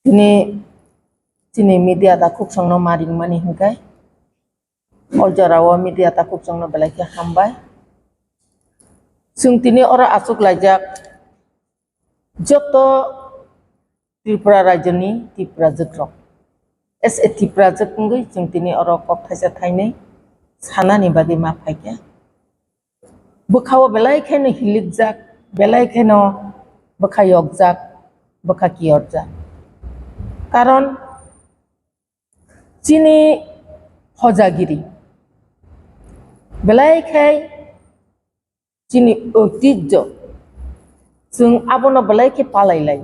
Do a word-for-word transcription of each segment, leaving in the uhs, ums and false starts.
Tini chini media takhuk songno ma ringmani hinkhe, o jorao media takhuk songno belai khe hambai. Chwng tini oro achuk laijak joto Tripura rajyoni Tiprajwk rok. As a Tiprajwk wngwi chwng tini oro kok thaisa thainwi sanani bagwi ma phaikha. Bwkhao belai kheno hilikjak, belai kheno bwkha yokjak, bwkha kiyorjak. Karon chini hojagiri belai khai chini oitijjo, chwng abono belai khe palai lai.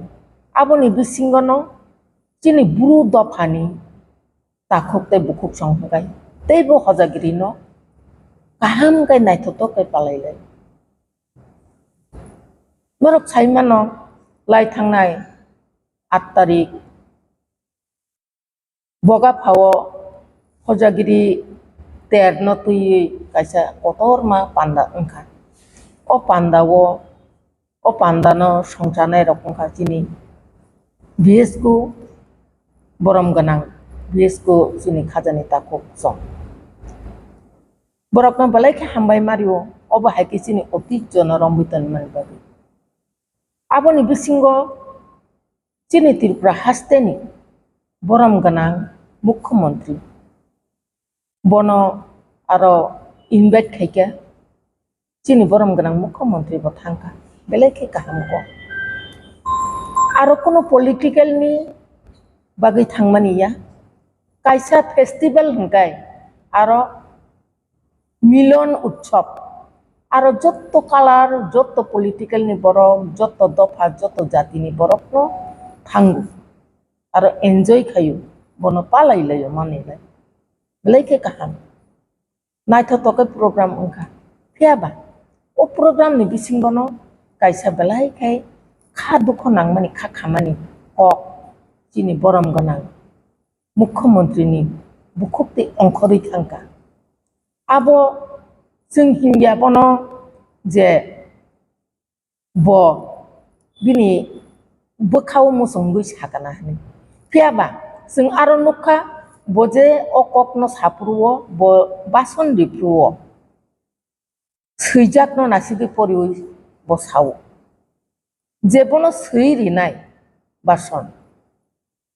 Aboni bisingono chini bru dophani takhuk tei bukhuk song hwnkhe teibo hojagirino kaham khe naithotok khe palai lai. Norok sai mano, lai thangnai aat tarik Boga phao hojagiri terno twiwi kaisa kotorma panda wngkha. O pandao, o pandano songchanairok wngkha chini B S ku borom gwnang, B S ku chini khajani takhuk chwng. Borokno belai khe hambai mario, obo hai khe chini oitijjono romwi tonmani bagwi. Aboni bisingo chini Tripura hasteni borom gwnang mukhyamantri, bono aro invite khaikha, chini borom gwnang mukhyamantri bo thangkha, belai khe kaham kok. Aro kuno political ni bagwi thangmani ya, kaisa festival hwnkhe aro Milon Utsav, aro jotto color, jotto political ni borok, jotto dopha, jotto jati ni borok no thango, aro enjoy khaio, bono palai laio manwi lai, belai khe kaham, naithotok khe program wngkha. Phiya ba o program ni bisingo no kaisa belai khe kha dukho nangmani, kha khamani kok chini borom gwnang mukhyamantri ni bukhuk twi ongkhorwi thangkha. Abo chwng hinya bono je bo bini bwkhao muchungwi sakana hwnwi. Phiya ba chwng aro nukha, bo je o kokno saphuru-o, bo bason riphuru-o, swijakno nasigwi poriwi bo sao. Je bono swi rinai bason,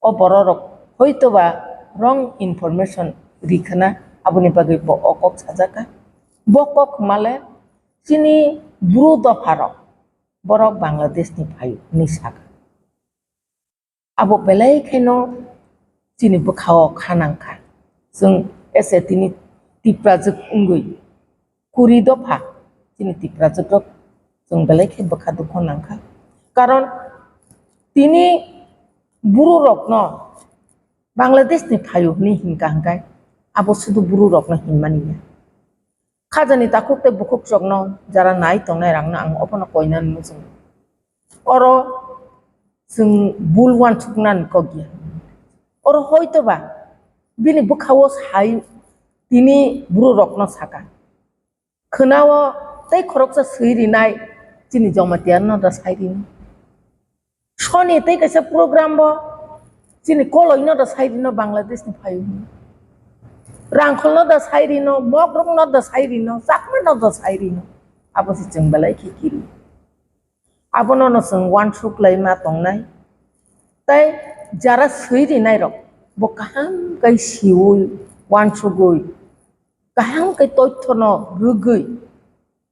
o bororok hoitoba wrong information rikhwna, aboni bagwi bo o kok sajakha. Bo kok hwnmale chini bru dopharok, borok Bangladeshni phaio hwnwi sakha. Abo belai kheno chini bwkhao kha nangkha. Chwng ese tini Tiprajwk wngwi kuri dopha chini Tiprajwk rok chwng belai khe bwkha dukho nangkha. Karon tini buru rokno Bangladesh ni phaio hwnwi hinkha hwnkhe abo sudu buru rokno hinmani ya. Khajani takhuk tei bukhuk chokno jara nai tongnai rangno ang obono koinani muchungo. Oro chwng bul uansuknani kok ya. Oro hoitoba bini bwkhao sai tini buru rokno saka. Khwnao tei khoroksa swi rinai chini Jamatia no da sai rino. Soni tei kaisa program bo chini koloi no da sai rino Bangladesh ni phaio hwnwi. Rangkhol no da sai rino, Mogrok no da sai rino, Chakma no da sai rino. Abo se chwng belai khe kiri. Abono no chwng uansuk lai ma tongnai. Tei jara swi rinai rok bo kaham kai siwi uansugwi, kaham kai toithono rwgwi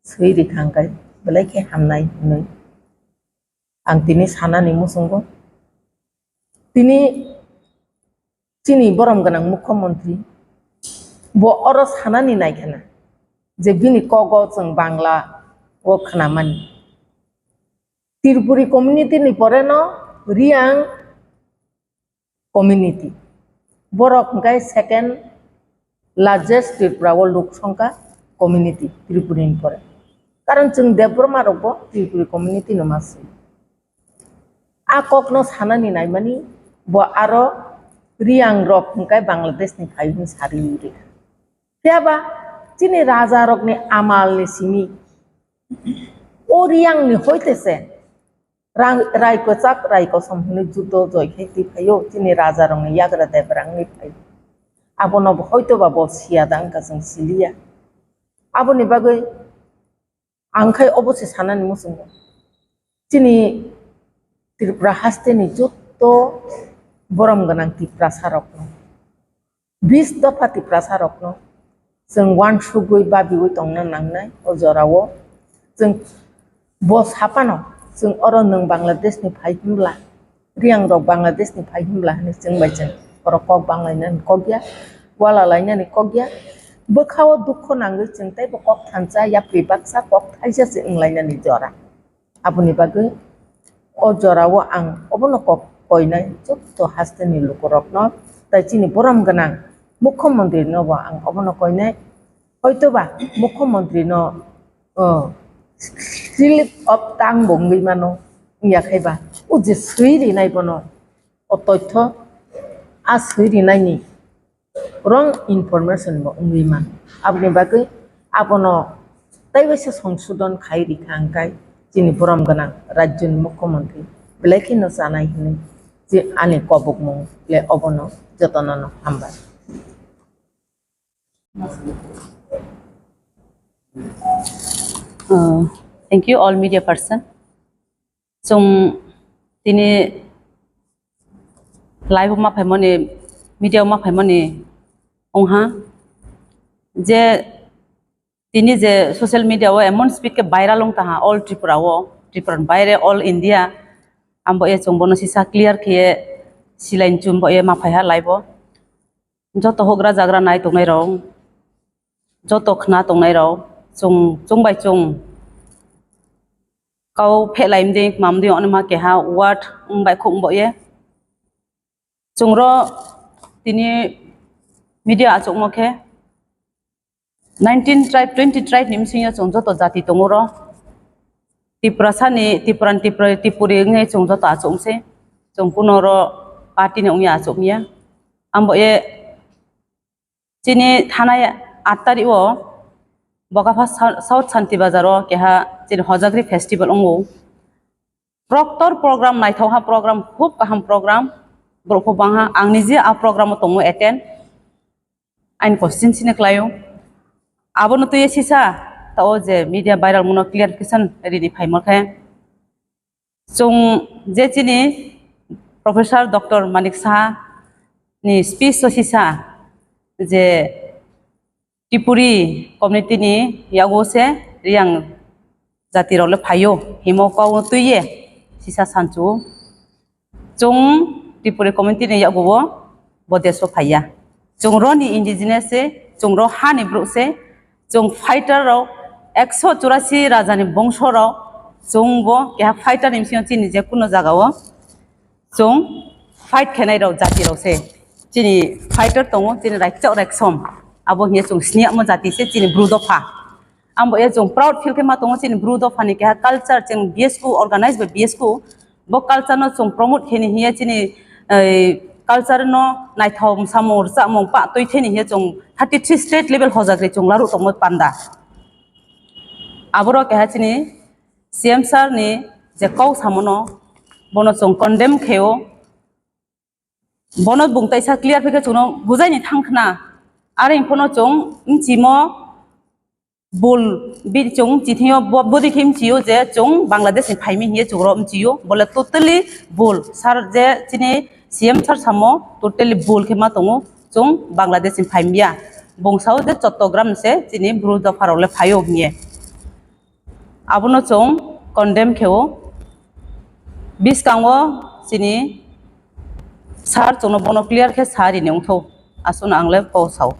swi rikha hwnkhe belai khe hamnai hwnwi ang tini sanani muchungo. Tini chini borom gwnang mukhyamantri bo oro sanani naikhana je bini kogo chwng Bangla o khwnamani. Tripuri community ni pore no Riang community. Borok hwnkhe second largest Tripura o lok songkha community Tripuri ni pore. Karon chwng Debbarma rok bo Tripuri community no ma swi. A kok no sanani naimani bo aro Riang rok hwnkhe Bangladesh ni phai hwn sari rikha. Phiya ba chini raja rok ni amal ni simi o Riang ni hoite se Rang, rai kwchak, rai kosom hwnwi judo joi khe twi phaio, chini raja rokni yagra debra wngwi phaio. Abono bo hoito ba bo siya da wngkha, chwng siliya. Aboni bagwi ang khai obo se sanani muchungo. Chini Tripura hasteni jotto borom gwnang Tiprasa rokno, bis dopha Tiprasa rokno chwng uansugwi babiwi tongna nangnai o jorao. Chwng bo saphano, chwng oro nwng Bangladeshni phai hwnbla, Riyang rok Bangladeshni phai hwnbla hwnwi chwng bai chwng oro kok banglainani kok ya, wala lainani kok ya. Bwkhao dukho nangwi chwng teibo kok thansa, yapri baksa, kok thaisa se wnglainani jora. Aboni bagwi o jorao ang obono kok koinai jotto hasteni lukurokno, tai chini borom gwnang mukhyamantri no bo ang obono koinai. Hoitoba mukhyamantri no, o, slip of tongue bo wngwi mano, wngya khaiba o je swi rinai bono o toitho a swi rinaini wrong information bo wngwi mano. Aboni bagwi abono tei waisa songsodon khai rikha hwnkhe chini borom gwnang rajyoni mukhyamantri belai kheno chanai hwnwi je ani kobokmung le obono jotono no hambai. Uh, thank you all media person. Chwng tini live ma phaimani, media ma phaimani ongha je tini je social media o emon speed khe viral ong taha all Tripura o, Tripura ni baire all India. Ambo e chwng bono sisa clear khe silain chum bo e ma phaiha live o. Joto hogra jagra nai tongnai rok, joto khna tongnai rok, chwng, chwng bai chwng kau phehlai mdi, mamdi, onima keha word wng bai khuk wng bo ye. Chwng ro tini media achukmo khe nineteen tribe, twenty tribe ni bisingo chwng joto jati tongo ro. Tiprasa ni, Tipra ni, Tipra, Tipuri wngwi chwng joto achuk se. Chwng kuno ro party ni wngya achuk ya. Ambo ye chini thanai aat tarikh o Bokapha Sa-, South Santi Bazar o keha chini Hojagri festival wngo. Proctor program, naithokha program, khub kaham program, borok bo bangha. Ang nije a program o tongo attend. Aini constituency ni khlaio. Abono twiwi sisa tao je media viral muno clarification rini phaimor khe. Chwng je chini Professor Doctor Manik Saha ni speech o sisa je Tripuri community ni yago se Riyang jati rok le phaio himo kok no twiye sisa sanchu. Chwng Tripuri community ni yago bo, bo desh o phaiya. Chwng ro ni indigenous se, chwng ro ha ni borok se, chwng fighter rok ekso churasi raja ni bongso rok, chwng bo keha fighter ni bisingo chini je kuno jaga o chwng fight khenai rok jati rok se. Chini fighter tongo, chini raikchak raiksom. Abo hiya chwng siniya mo jati se chini Bru dopha. Ambo ye chwng proud feel khe ma tongo chini Bru dopha ni keha culture chwng B S Q organize by B S Q. Bo culture no chwng promote khe ni hiya chini, eh, culture no naithok samung rwchapmung pa twi theni hiya chwng thirty three state level hojagri chwng laru tongmo panda. Aboro keha chini C M sir ni je kok samono bono chwng condemn khe o. Bono bung taisa clear phi khe chwngno bujaini thang khna. Are phano chwng mchimo bul bi chwng chithio bo-, bodi khe mchio je chwng Bangladesh ni phaimi hiye chwngro mchio. Bole totally bul. Sir je chini C M sir samo totally bul khe ma tongo. Chwng Bangladesh ni phaimiya. Bung sao je Chattogram se chini Bru dopha rok le phaio hiye. Abono chwng condemn khe o. Biskango chini sir chwngno bono clear khe sa rini wngthou. Aswkno ang le kok sao.